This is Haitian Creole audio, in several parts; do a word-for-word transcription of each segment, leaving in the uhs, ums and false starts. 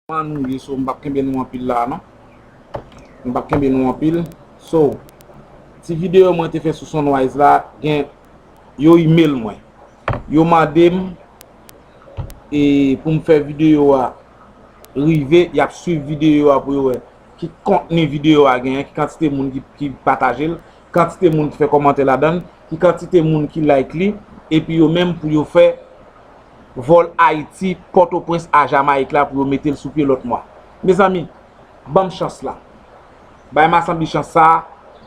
Kòman nou ye? So, m p ap kenbe nou anpil la, non. M p ap kenbe nou anpil. So, ti videyo mwen te fè sou Sunrise la, gen yo email mwen. Yo mande m, e, pou m fè videyo a rive, y ap swiv videyo a pou yo wè ki kontni videyo a genyen, ki kantite moun ki, ki pataje l, kantite moun ki fè kòmantè ladan l, ki kantite moun ki like li, epi yo menm pou yo fè vòl Ayiti, Pòtoprens a Jamayik la pou yo mete l sou pye lòt mwa. Mezanmi, ban m chans la. Bay Masanbi chans sa,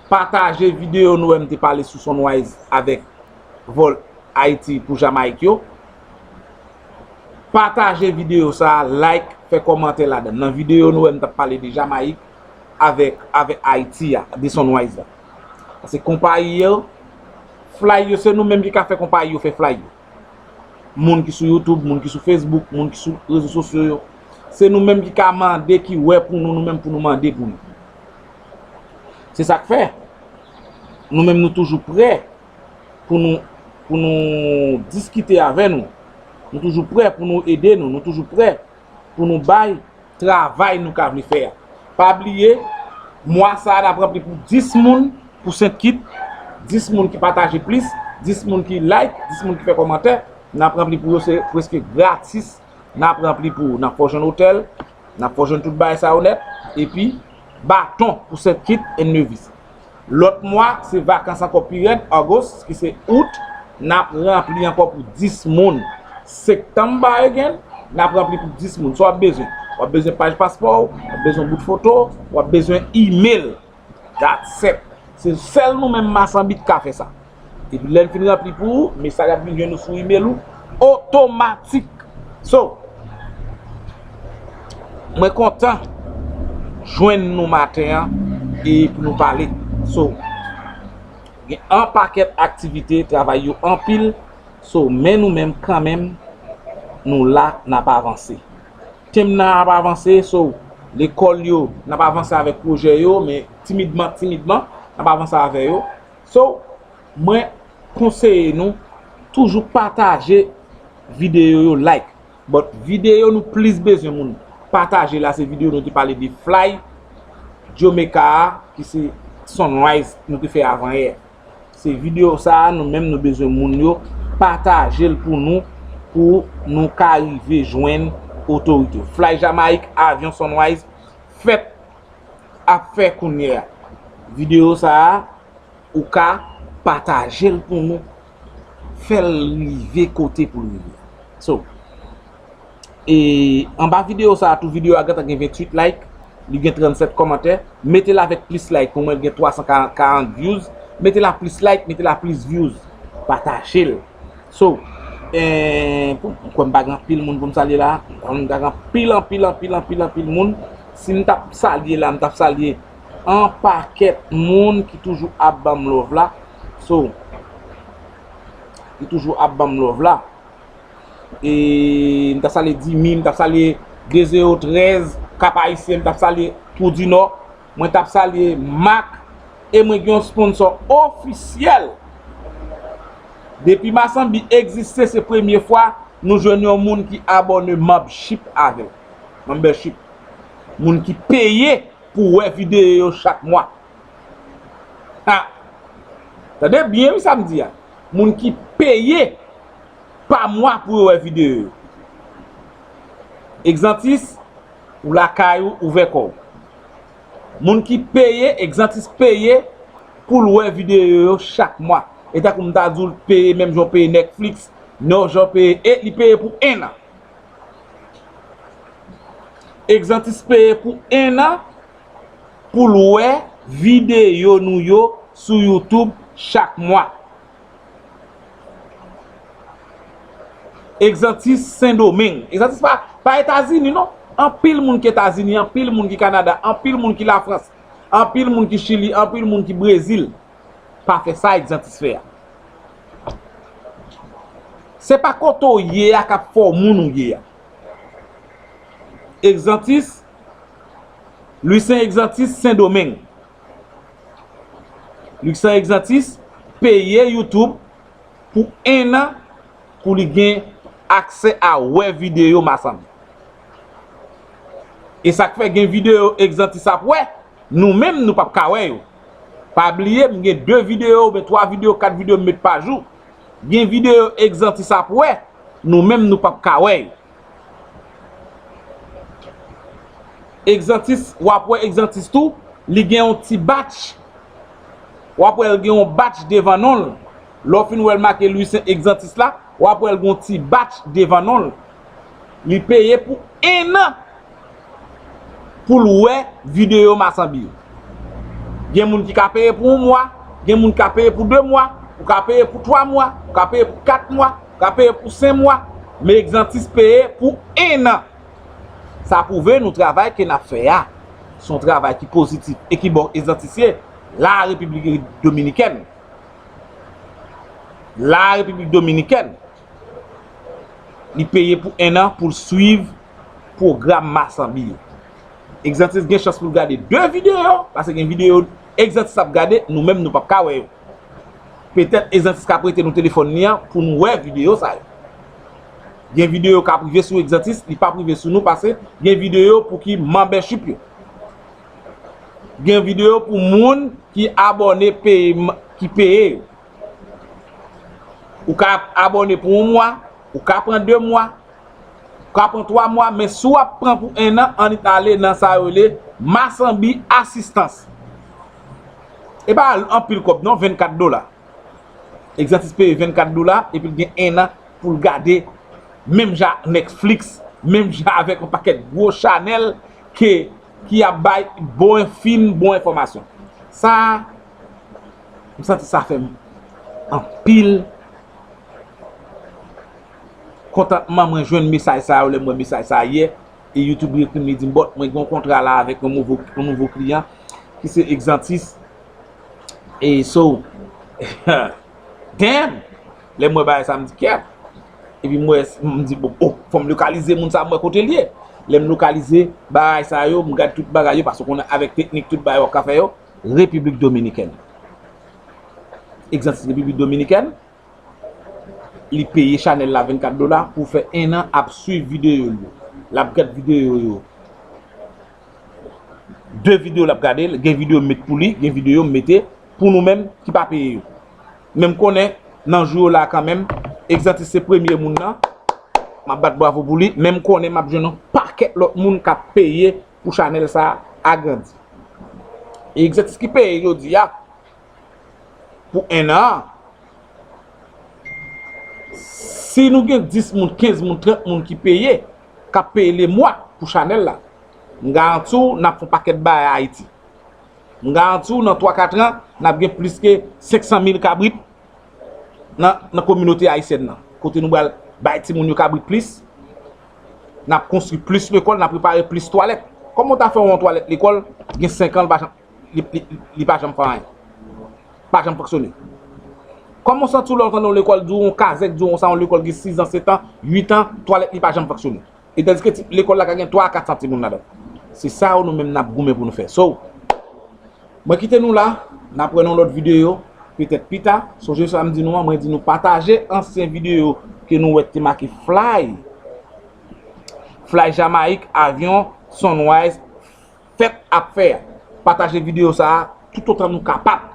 pataje videyo nou wè m te pale sou Sunrise avèk vòl Ayiti pou Jamayik yo. Pataje videyo sa, like, fè kòmantè ladan. Nan videyo nou wè m t ap pale de Jamayik avèk, avèk Ayiti a, de Sunrise la. Paske konpayi yo, fly yo, se nou menm ki ka fè konpayi yo fè fly yo. Moun ki sou YouTube, moun ki sou Facebook, moun ki sou rezo sosyo yo. Se nou menm ki ka mande, ki wè pou nou, nou menm pou nou mande pou nou. Se sa k fè, nou menm nou toujou prè pou nou, pou nou diskite avè nou. Nou toujou prè pou nou ede nou. Nou toujou prè pou nou bay travay nou ka vle fè a. Pa bliye, mwa sa a n ap ranpli pou dis moun pou Sent Kit, dis moun ki pataje plis, dis moun ki like, dis moun ki fè kòmantè, n ap ranpli pou yo, se prèske gratis. N ap ranpli pou ou, n ap fè w jwenn otèl, n ap fè w jwenn tout bagay sa yo nèt, epi baton pou Sent Kit and Nevis. Lòt mwa, se vakans ankò pi rèd, August, ki se out, n ap ranpli ankò pou dis moun. September again, n ap ranpli pou dis moun. Sa w ap bezwen? W ap bezwen paj paspò w, w ap bezwen bout foto, w ap bezwen email. That's it. Se sèl nou menm Masanbi k ka fè sa. Epi lè n fin ranpli pou ou, mesaj ap vin jwenn ou sou email ou otomatik. So, mwen kontan jwenn nou maten an e pou nou pale. So, gen an pakèt aktivite, travay yo anpil. So, men nou menm kanmenm, nou la, n ap avanse. Tem nan ap avanse, so, lekòl yo, n ap avanse avèk pwojè yo, men timidman, timidman, n ap avanse avè yo. So, mwen konseye nou toujou pataje videyo yo, like. But videyo nou plis bezwen moun pataje la, se videyo nou te pale de fly Jamaica a, ki se Sunrise nou te fè avan yè. Se videyo sa a, nou menm nou bezwen moun yo pataje l pou nou, pou nou ka rive jwenn otorite. Fly Jamayik, avyon Sunrise, fèt ap fè kounye a. Videyo sa a, ou ka pataje l pou nou, fè l rive kote pou l rive. So, e anba videyo sa a tou, videyo a gentan gen venntuit like, li gen trannsèt kòmantè. Mete l avèk plis like, pou mwen l gen twa san karant views. Mete l a plis like, mete l a plis views. Pataje l. So, eh, pou, m kwè m pa gen anpil moun pou m salye la. M kwè m pa gen anpil, anpil, anpil, anpil, anpil moun. Si m t ap salye la, m t ap salye an pakèt moun ki toujou ap ban m love la. So, ki toujou ap ban m love la. E m t ap salye Dimi, m t ap salye de zewo trèz, Kap Ayisyen, m t ap salye Trou di Nò, mwen t ap salye Mak, e mwen gen yon sponsò ofisyèl. Depi Masanbi egziste, se premye fwa nou jwenn yon moun ki abòne membership avè l. Membership. Moun ki peye pou wè videyo yo chak mwa. Ha! Tande byen wi sa m di a. Moun ki peye pa mwa pou yo wè videyo yo. Exantis, ou lakay ou, ouvè kò w. Moun ki peye, Exantis peye pou l wè videyo yo chak mwa. E tankou m ta di w l peye menm jan w peye Netflix, non, jan w peye, e li peye pou en an. Exantis peye pou en an pou l wè videyo nou yo sou YouTube chak mwa. Exantis Sendomeng. Exantis pa, pa Etazini, non. Anpil moun ki Etazini, anpil moun ki Kanada, anpil moun ki Lafrans, anpil moun ki Chili, anpil moun ki Brezil. Pa fè sa Exantis fè a. Se pa kote w ye a k ap fè w moun ou ye a. Exantis, Lucien Exantis, Sendomeng. Lucien Exantis peye YouTube pou en an pou li gen aksè a wè videyo Masanbi. E sa k fè gen videyo Exantis ap wè, nou menm nou p ap ka wè yo. Pa bliye, m gen de videyo, oubyen twa videyo, kat videyo m met pa jou. Gen videyo Exantis ap wè, nou menm nou p ap ka wè yo. Exantis, w ap wè Exantis tou, li gen yon ti batch. W ap wè l gen yon batch devan non l. Lè w fin wè l make Louis Saint Exantis la, w ap wè l gen yon ti batch devan non l. Li peye pou enn an pou l wè videyo Masanbi yo. Gen moun ki ka peye pou yon mwa, gen moun ki ka peye pou de mwa, ou ka peye pou twa mwa, ou ka peye pou kat mwa, ou ka peye pou senk mwa, men Exantis peye pou enn an. Sa pwouve nou travay ke n ap fè a, se yon travay ki pozitif e ki bò Exantis ye, la Repiblik Dominikèn. La Repiblik Dominikèn, li peye pou enn an pou l swiv pwogram Masanbi yo. Exantis gen chans pou l gade de videyo, paske gen videyo Exantis ap gade, nou menm nou p ap ka wè yo. Petèt Exantis ka prete nou telefòn li an pou nou wè videyo sa yo. Gen videyo k ap rive sou Exantis, li p ap rive sou nou, paske gen videyo pou ki membership yo. Gen videyo pou moun ki abòne peye, ki peye yo. Ou ka abòne pou yon mwa, ou ka pran de mwa, ou ka pran twa mwa, men si w ap pran pou enn an, annik ale nan sa yo rele Masanbi Asistans. E pa anpil kòb non, vennkat dola. Exantis peye vennkat dola, epi l gen enn an pou l gade, menm jan ak Netflix, menm jan avèk yon pakèt gwo chanèl ke, ki ap bay bon, fim, bon enfòmasyon. Sa, m santi sa fè m anpil kontantman. Mwen jwenn mesaj sa yo, lè m wè mesaj sa yè, e YouTube ekri m, li di m, "Bòt, mwen gen yon kontra la avèk yon nouvo, yon nouvo kliyan ki se Exantis." E so, damn! Lè m wè bagay sa, m di, "Kèt!" Epi m wè, m di, "Bon, oh, fò m lokalize moun sa, m wè kote l ye." Lè m lokalize bagay sa yo, m gad tout bagay yo, paske w konnen avèk teknik, tout bagay w ap ka fè yo, Repiblik Dominikèn. Exantis Repiblik Dominikèn, li peye chanèl la vennkat dola pou fè enn an ap swiv videyo l yo. L ap gad videyo yo. De videyo l ap gade, gen videyo m met pou li, gen videyo m mete pou nou menm ki pa peye yo. Men m konnen, nan jou yo la kanmenm, Exantis se premye moun nan, m ap bat bravo pou li, men m konnen m ap jwenn yon pakèt lòt moun k ap peye pou chanèl sa a grandi. E Exantis ki peye jodi a, pou enn an an, si nou gen dis moun, kenz moun, trant moun ki peye, k ap peye lemwa pou chanèl la, m garanti w, n ap fè yon pakèt bagay Ayiti. M garanti w, nan twa kat an, n ap gen plis ke senk san mil kabrit nan, nan kominote ayisyèn nan. Kote nou pral bay timoun yo kabrit plis, n ap konstwi plis lekòl, n ap repare plis twalèt. Kòman w ta fè yon twalèt lekòl, gen senk an, l pa janm, li, li, li pa janm fè anyen? Pa janm fonksyone. Kòman w santi w lè w tande yon lekòl di w, yon kazèk di w konsa, yon lekòl gen sis an, sèt an, uit an, twalèt li pa janm fonksyone? E tandiske ti, lekòl la ka gen twa a kat san timoun ladan. Se sa yo nou menm n ap goumen pou nou fè. So, mwen kite nou la, n ap wè nan lòt videyo, petèt pita. Sonje sa m di nou an, mwen di nou pataje ansyen videyo ke nou wè ki te make Fly. Fly Jamayik, avyon Sunrise fèt ap fè a. Pataje videyo sa a toutotan nou kapab.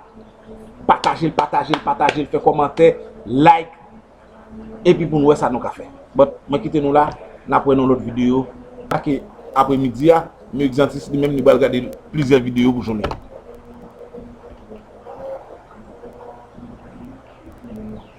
Pataje l, pataje l, pataje l, fè kòmantè, like, epi pou n wè sa nou ka fè. But, mwen kite nou la, n ap wè nan lòt videyo. Pake apremidi a, men Exantis li menm li pral gade plizyè videyo pou jounen an.